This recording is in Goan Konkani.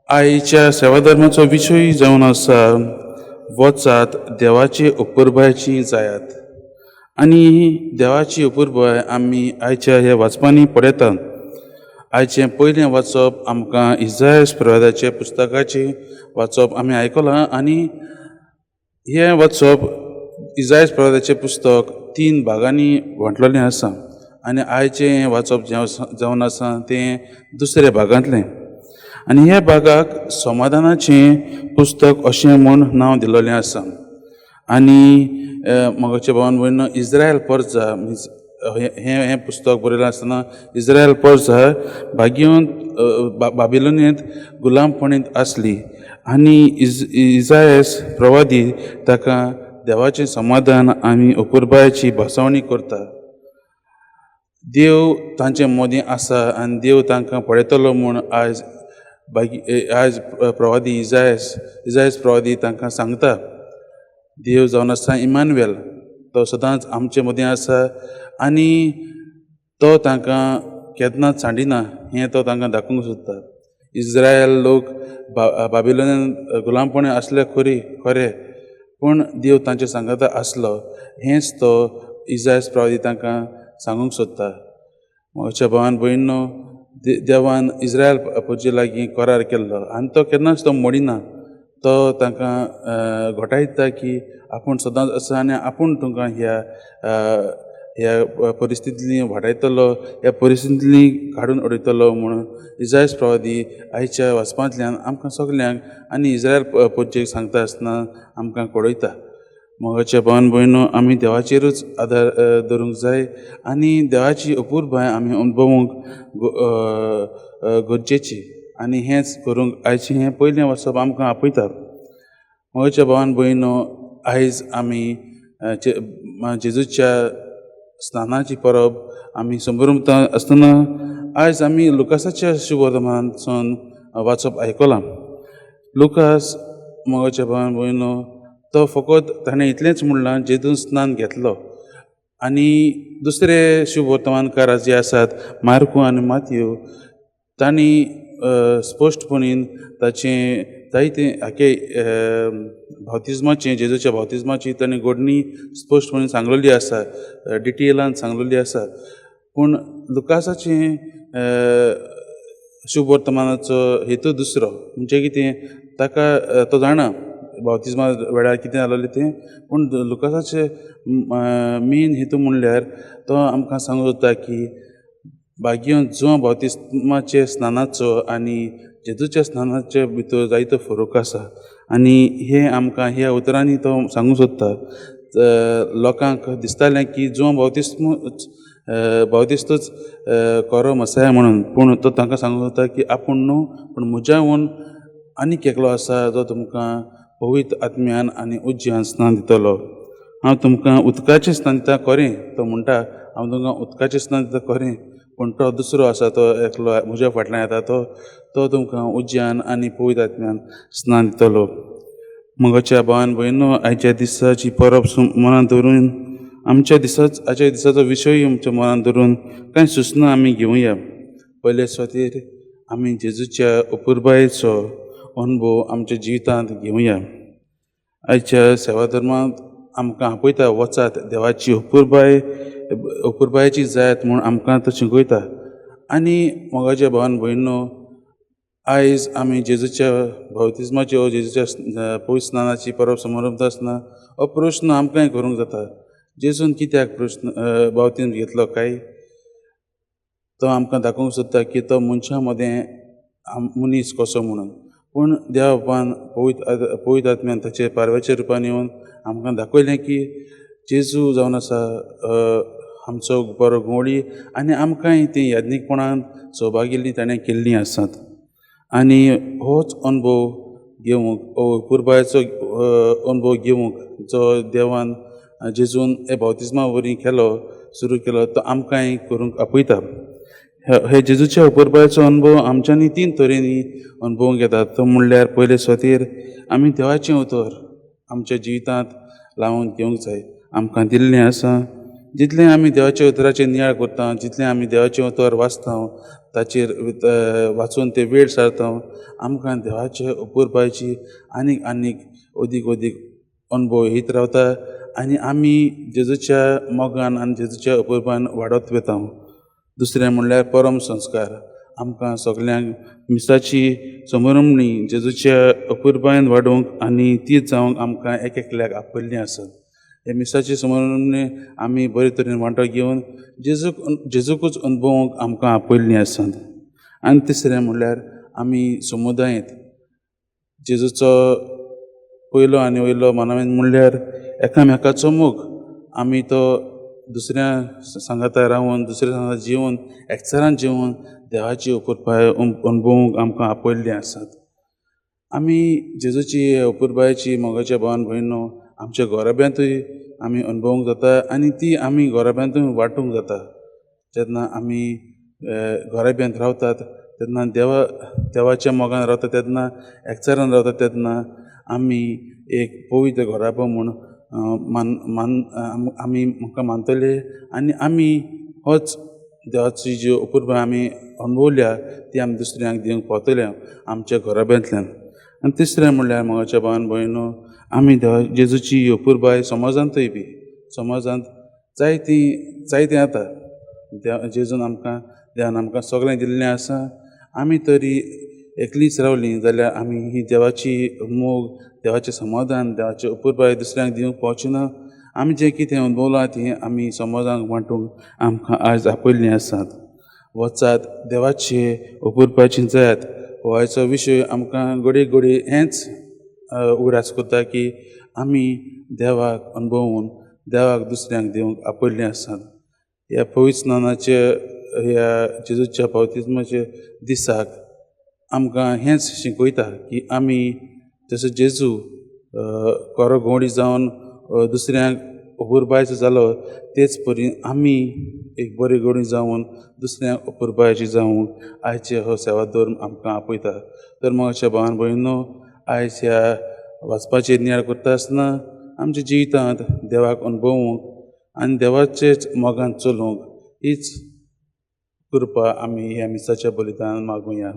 आयच्या सेवाधर्माचो विशय जावन आसा, वचात देवाची अपुरबायेची जायात. आनी देवाची अपुरबाय आमी आयच्या ह्या वाचपांनी पळयतात. आयचें पयलें वाचप आमकां इजायस प्रवादाचे पुस्तकाचें वाचप आमी आयकलां. आनी हें वाचप, इजायस प्रवादाचें पुस्तक तीन भागांनी वांटलेलें आसा आनी आयचें हें वाचप जें जावन आसा तें दुसऱ्या भागांतलें. आनी ह्या भागाक समाधानाचें पुस्तक अशें म्हूण नांव दिल्लें आसा. आनी मोगाच्या भावान भयणीनो, इज्रायल परजा मिन्स हें हें पुस्तक बरयलें आसतना इज्रायल परजा भाग्यवंत बाबिलोनींत गुलामपणींत आसली आनी इजायस प्रवादी ताका देवाचें समाधान आनी अपुरबायेची भासावणी करता. देव तांचे मदीं आसा आनी देव तांकां पळयतलो म्हूण आयज आयज प्रवादी इजायस प्रवादी तांकां सांगता. देव जावन आसा इमानुएल, तो सदांच आमचे मदीं आसा आनी तो तांकां केन्नाच सांडिना हें तो तांकां दाखोवंक सोदता. इज्रायल लोक बाबिलोनान गुलामपणी आसले खरी खरें, पूण देव तांचे सांगाता आसलो हेंच तो इजायस प्रवादी तांकां सांगूंक सोदता. म्हज्या भावान भयणीनो, देवान इज्रायल परजे लागीं करार केल्लो आनी तो केन्नाच तो मोडिना. तो तांकां घोटायता की आपूण सदांच आसा आनी आपूण तुमकां ह्या ह्या परिस्थितींतली वाटायतलो, ह्या परिस्थितींतली काडून उडयतलो म्हणून इजायस प्रवादी आयच्या वाचपांतल्यान आमकां सगल्यांक आनी इज्रायल परजेक सांगता आसतना आमकां कळयता. मोगाच्या भावान भयणीनो, आमी देवाचेरूच आदार दवरूंक जाय आनी देवाची अपुरबाय आमी अणभवूंक गरजेची आनी हेंच करूंक आयचें हें पयलें वाचप आमकां आपयता. मोगाच्या भावान भयणीनो, आयज आमी जेजूच्या स्नानाची परब आमी संभ्रमता आसतना आयज आमी लुकासाच्या शुभवर्तमानांतसून वाचप आयकलां. लुकास, मोगाच्या भावान भयणीनो, तो फकत ताणें इतलेंच म्हणलां, जेजून स्नान घेतलो. आनी दुसरे शुभवर्तमानकार जे आसात, मार्कू आनी मातयो, तांणी स्पश्टपणीन ताचें जायते आखे बाप्तिज्माचें, जेजूच्या बाप्तिज्माची तांणी घडणी स्पश्टपणी सांगलेली आसा, डिटेलान सांगलेली आसा. पूण लुकासाचें शुभवर्तमानाचो हेतू दुसरो, म्हणजे कितें, ताका तो जाणा बाप्तिज्मा वेळार कितें जालेलें तें, पूण लुकासाचे मेन हेतू म्हणल्यार तो आमकां सांगूंक सोदता की भाग्य जो बाप्तिज्माचे स्नानाचो आनी जेजूच्या स्नानाचे भितर जायतो फरक आसा आनी हें आमकां ह्या उतरांनी तो सांगूंक सोदता. लोकांक दिसतालें की जो बाप्तिस्म बाप्तिस्तूच खरो मसाया म्हणून, पूण तो तांकां सांगूंक सोदता की आपूण न्हू, पूण म्हज्याहून आनीक एकलो आसा जो तुमकां पवित्र आत्म्यान आनी उज्यान स्नान दितलो. हांव तुमकां उदकाचें स्नान दिता खरें, तो म्हणटा, हांव तुमकां उदकाचें स्नान दिता खरें, पूण तो दुसरो आसा, तो एकलो म्हज्या फाटल्यान येता, तो तुमकां उज्यान आनी पवित्र आत्म्यान स्नान दितलो. मोगाच्या भावान भयणीनो, आयच्या दिसाची परब मनांत दवरून, आमच्या दिसाच आयच्या दिसाचो विशय आमच्या मनांत दवरून कांय सुचना आमी घेवया. पयले सुवातेर आमी जेजूच्या अपुरबायेचो अणभव आमच्या जिवितांत घेवया. आयच्या सेवा धर्मांत आमकां आपयता, वचात देवाची अपुरबायेची जायात म्हूण आमकां तो शिकयता. आनी मोगाच्या भावान भयणीनो, आयज आमी जेजूच्या बाप्तिज्माची वा जेजूच्या पवित्र स्नानाची परब समारंभ आसतना हो प्रस्न आमकांय करूंक जाता, जेजून कित्याक प्रस्न बाप्तिज्म घेतलो काय? तो आमकां दाखोवंक सोदता की तो मनशां मदें मनीस कसो म्हणून. पूण देवा बापान पवित्र आत्म्यान ताचे पारव्याच्या रुपान येवन आमकां दाखयलें की जेजू जावन आसा आमचो बरो गवळी आनी आमकांय ती याज्ञीकपणान सौभागिल्लीं ताणें केल्लीं आसात. आनी होच अणभव घेवंक, हो अपुरबायेचो अणभव घेवंक जो देवान जेजून हे बाप्तिज्मा वरवीं केलो, सुरू केलो, तो आमकांय करूंक आपयता. हे जेजूच्या अपुरबायेचो अणभव आमच्यांनी तीन तरेनी अणभवूंक येता. तो म्हणल्यार पयले सुवातेर आमी देवाचें उतर आमच्या जिवितांत लावन घेवंक जाय. आमकां दिल्लें आसा जितलें आमी देवाच्या उतराचेर नियाळ करता, जितलें आमी देवाचें उतर वाचता, ताचेर वाचून ते वेळ सारता, आमकां देवाचे अपुरबायची आनीक आनीक अदीक अदीक अणभव येत रावता आनी आमी जेजूच्या मोगान आनी जेजूच्या अपुरबायेन वाडत वता. दुसरें म्हणल्यार परम संस्कार. आमकां सगल्यांक मिसाची समरमणी जेजूच्या अपुरबायेन वाडोवंक आनी ती जावंक आमकां एक एकल्याक आपयल्ली आसत. हे मिसाची समरमणी आमी बरे तरेन वांटो घेवन जेजूकूच अणभवूंक आमकां आपयल्ली आसत. आनी तिसरें म्हणल्यार आमी समुदायेंत जेजूचो पयलो आनी वयलो मानामीन म्हणल्यार एकामेकाचो मोग. आमी तो दुसऱ्या सांगाता रावन, दुसऱ्या सांगाता जिवन, एकचारान जिवन देवाची अपुरबाय अणभवूंक आमकां आपयल्ली आसात. आमी जेजूची अपुरबायेची मोगाच्या भावान भयणो आमच्या घराब्यांतूय आमी अणभवूंक जाता आनी ती आमी घराब्यांतूय वांटूंक जाता. जेन्ना आमी घराब्यांत रावतात तेन्ना देवाच्या मोगान रावता तेन्ना, एकचारान रावता तेन्ना आमी एक पवित्र घराबो म्हूण मान मान आमी आमकां मानतले आनी आमी होच देवाची जी अपुरबाय आमी अणभवल्या ती आमी दुसऱ्यांक दिवंक पावतले आमच्या घराब्यांतल्यान. आनी तिसरें म्हणल्यार मोगाच्या भावान भयणो आमी देवा जेजूची अपुरबाय समाजांतूय बी समाजांत जायती जायतें जाता. जेजून आमकां देवान आमकां सगळें दिल्लें आसा. आमी तरी एकलीच रावली जाल्यार आमी ही देवाची मोग, देवाचें समाधान, देवाचे अपुरबाय दुसऱ्यांक दिवंक पावचे ना. आमी जें कितें अणभवलां तें आमी समाजांक वांटूंक आमकां आयज आपयल्लीं आसात. वचात, देवाचे अपुरबायेचे जायात. हो आयचो विशय आमकां घडये घडये हेंच उगडास करता की आमी देवाक अणभवून देवाक दुसऱ्यांक दिवंक आपयल्लीं आसात. ह्या पवित्र स्नानाचे, ह्या जेजूच्या बाप्तीज्माच्या दिसाक आमकां हेंच शिकयता की आमी जसो जेजू खरो गवळी जावन दुसऱ्यांक अपुरबायचो जालो, तेच परी आमी एक बरी गवळी जावन दुसऱ्यांक अपुरबायची जावंक आयचे हो सेवाधर्म आमकां आपयता. तर मोगाच्या भावान भयणो आयज ह्या वाचपाचेर नियाळ करता आसतना आमच्या जिवितांत देवाक अणभवूंक आनी देवाचेच मोगान चलोवंक हीच कृपा आमी ह्या मिसाच्या बलिदानान मागुया.